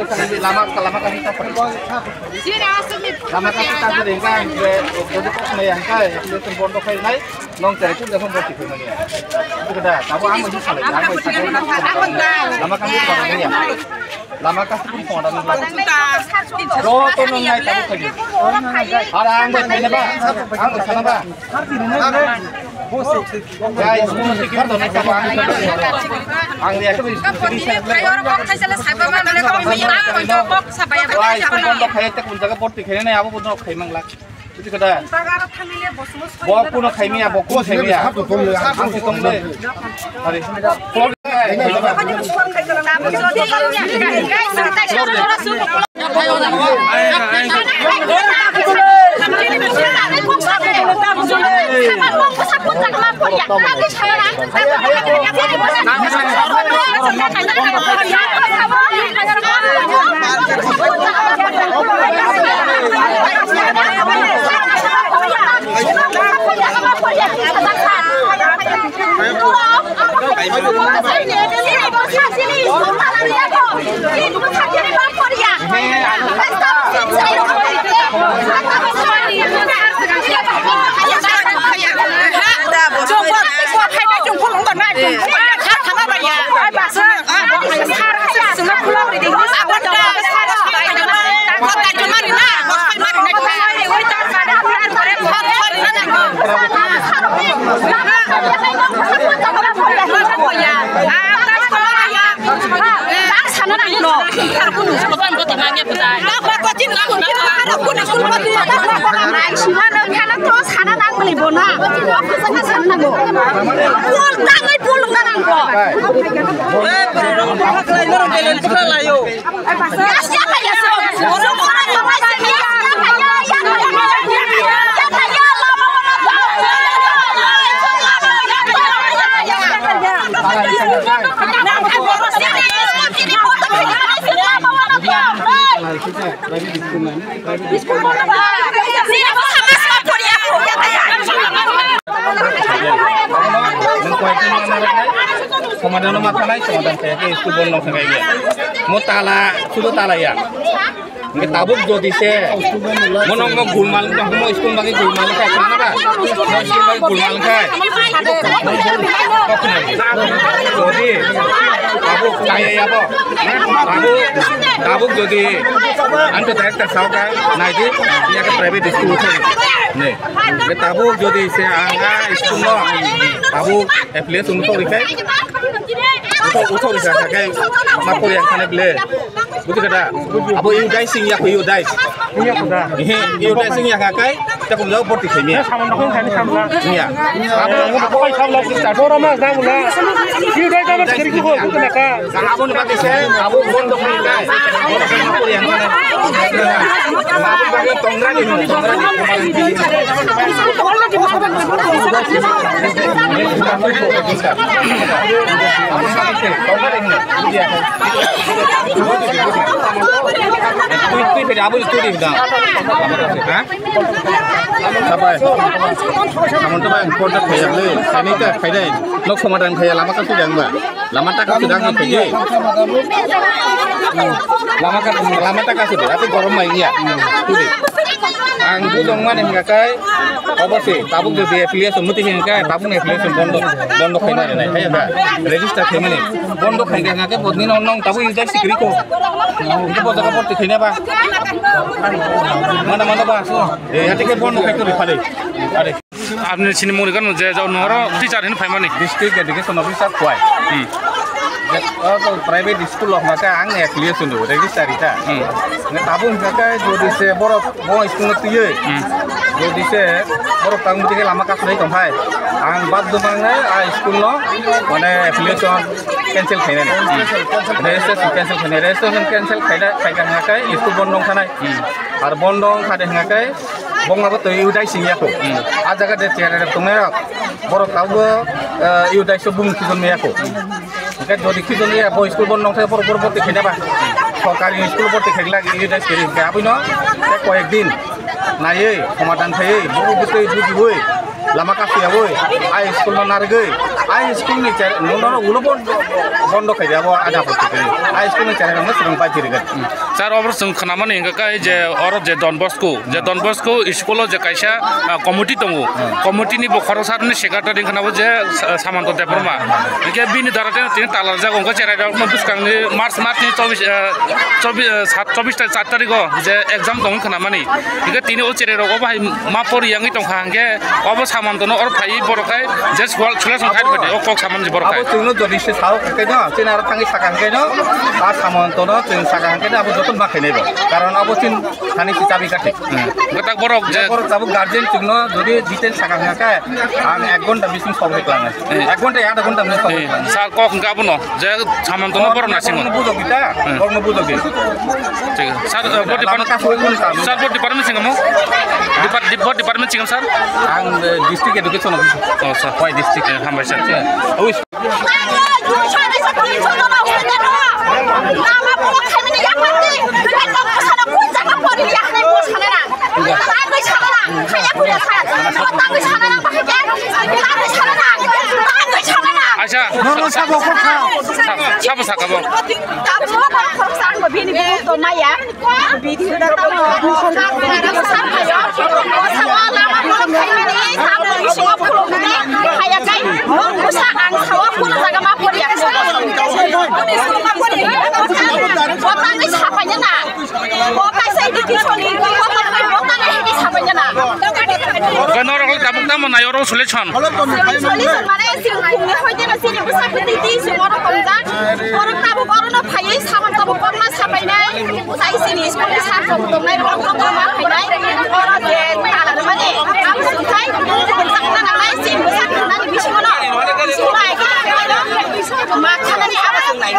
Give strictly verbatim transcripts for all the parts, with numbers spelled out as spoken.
Lama, lama kasi ta pari. Lama kasi ta pari ka, ang je, jadi kok nai ang ka, ya, ya, bondo khai nai, nong cari tu, ya, bondo khai nai. Itu kada, tabu ang mau salai, ang mau salai. Lama kasi ta pari ya. Lama kasi pun pon dan. Joto nong nai tabu khai. Ara ang mau salai ba, ang mau salai ba. Guys, ang reaction is guys, kun bondo khai te kun jaga borti khai nai abo bondo khai manglak. Buji kada? Bo kuno khai miya, bo kuno khai miya. Ang si tong de. Hari. Somadhan ma thanai, somadhan kaya ke school bondo kaya ke. Mo tala, sudo tala ya. Nge tabuk jodi se, mo nong mo gulmal, nong mo school bagi gulmal kaya, khana ba? Mo school bagi gulmal kaya. Jodi, tabuk kaya ya bo. Tabuk, tabuk jodi, anto director sao kaya, naidi, ya ke private school kaya. Ne, nge tabuk jodi se anga school no, tabuk Affiliation uthok rikha. Uthok, uthok rikha kha khe ma pori ang thane ble. Buji kha da? Abo U dais sing ya kho U dais. Iya kho da. Ehe, U dais sing ya kha kai. Ta kum jao borti khe miya. Samon dok khe ni samla. Iya. Abo ang ko kai samla. Boro ma jang la. U dais da ma kiri ko ko na ka. Abo ni bagwi se abo bondo khe kai. Abo ni bagwi tongra ni, tongra ni. Twi, twi, twi, abo twi di da. Ha? Sabai. Samon to bai, important kaya le. Khaini ta, khainai. Nok somadhan khaya lama ka sudang ba. Lama taka sudah ang khaye. Lama ka, lama taka sudah, ati gorom mai ya. Tuli. Ang bu dong mani hingga kai, obo se, tabuk jodi affiliation muti hingga kai, tabuk ni affiliation bondo, bondo khaina nai, khaina da. Register khaimani, bondo khaina hingga kai, bodni nong nong tabuk U dais sikri ko. Ini bodo ka borti khaina ba. Mana mana ba. Eh, ati ke bondo khai ko rifale. Are. Apni sini mungni gano je jao noro teacher hin phaimani. District Education Officer Khowai. Hmm. Je, o to private school o hwnka khe ang affiliation do, register rita. Hmm. Nge tabuk hwnka khe jodi se borok bo school no twiwi. Hmm. Jodi se borok tang muti khe lama kasnai tong phai. Ang bad do mangnai a school no mane affiliation cancel khainani. Hmm. Registration cancel khainai. Registration cancel khainai, khaikha hwnka khe school bondo wngkhanai. Hmm. Ar bondo wngkha de hwnka khe Bongma bo twi U dais sing ya kho. Hmm. A jaga de chair rok tongnai rok. Borok tabuk, eh, U dais o bumung khijon ya kho. Hingke jodi khijon ya bo school bondo wngkha borok borok borok twi khaina ba. Sorkari school borok twi khailak U dais kiri hingke aboni tei koyek din naiwi somadhan khaiwi bo bo twi bujiwi lama kasiyawi a school no narwgwi High school ni chair, no, no, no, ulo bon-, bondo khai abo ada poti kiri. High school ni chair, no, sirang pai kiri kan. Sir, obor sung khana mani hingka kai je oro je Don Bosco, je Don Bosco school o je kaisa, ah, committee tongo. Committee ni bokhorok sir ni secretary khana bo je, ah, Samanto Debbarma. Hingke bini dara tini tala jak ongko cherai rok no bwskang ni March, March ni chobbish, ah, chobbish, ah, sat, chobbish ta char tarikh o je exam tong khana mani. Hingke tini o cherai rok obo hai ma pori yangwi tongkha hingke obo Samanto no oro phai borok hai je sual sula song khai rwdi o kok Samanto borok hai. Abo chwngno jodi se sao hingke no, chini aro thangwi saka hingke no, a Samanto no chwng saka hingke no abo joto ma khainai bo. Karon abo chin thani si chabi kathik. Hmm. Gatak borok je borok tabuk guardian chwngno jodi detail saka hingke ang ek ghonta bising solve khlangna. Hmm. Ek ghonta, adha ghonta bising solve khlangna. Sir kok hingke abono. Je Samanto no borok nasingo. Borokno bujok kita, hmm, borokno bujok kita. Thik ase. Sir, eh, bo department, sir, bo department singamo? Depart-, de-, bo department singam, sir? Ang, eh, district education officer. Oh, sir. Wai district. Eh, hambai, sir. Ui. Acha. Sabo sakabo. Norok tabuk tamo nai oro solution. Solution mane sini hoite na sini bwsa kwtwi twi se borok tongjak. Borok tabuk orono phaiwi saman tabuk korma sapainai. Bwsa sini school ni sir tabuk tongnai borok tabuk ma phainai. Oro je tala mani abo sungthai tabuk sakna nangnai sini bwsa kwtwi nani bisingo no. School ai khe ma khanani abo sungnai.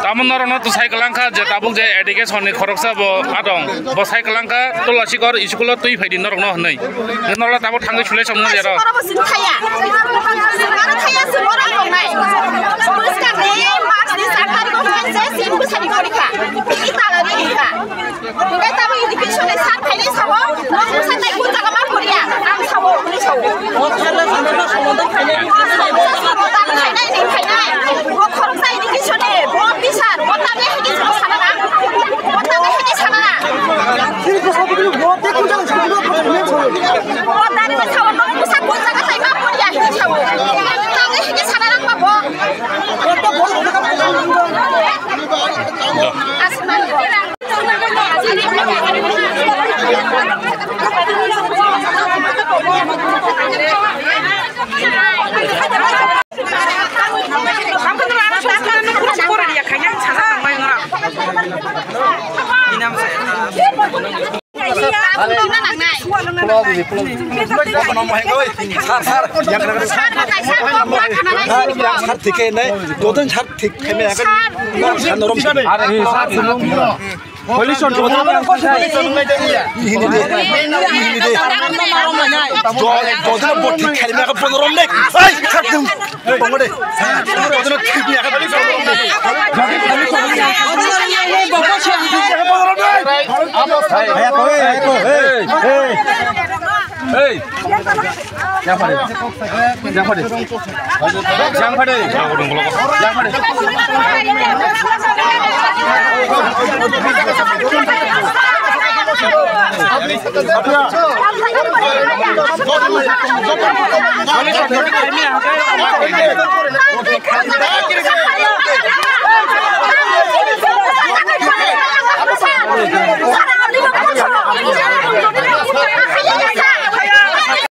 Tamo norokno to cycle langkha je tabuk je education ni khoroksa bo adong. Bo cycle langkha tola sikor school o twi phaidi norokno hwnwi. Norok tabuk thangwi sule chongno jero. Oro bo sini thaya. Oro thaya se borok tongnai. Poriskar ni March ni sat tarikh o hwnwi se sini bwsani gorikha. Ita lari hika. Hingke tabuk education ni sir phainai sao. Nong bwsa tai kun jaga ma poriya. Ang sao, hwnwi sao. Tabuk phainai, ni phainai. Bo khoroksa education ni, bo teacher, bo tabuk education sana na. Bo tabuk education sana na. Sir, sir, yang kena sir, yang sir tikai nai, dodon sir tik kena kan, sir norom sir. Police on, police on. Ini deh, ini deh. Dodon bot tik kena kan, norom deh. Ai, sir, Tongode. Tongode thik ni akhe. Hey. Hey. Jang phade. Jang phade. Jang phade. Jang phade.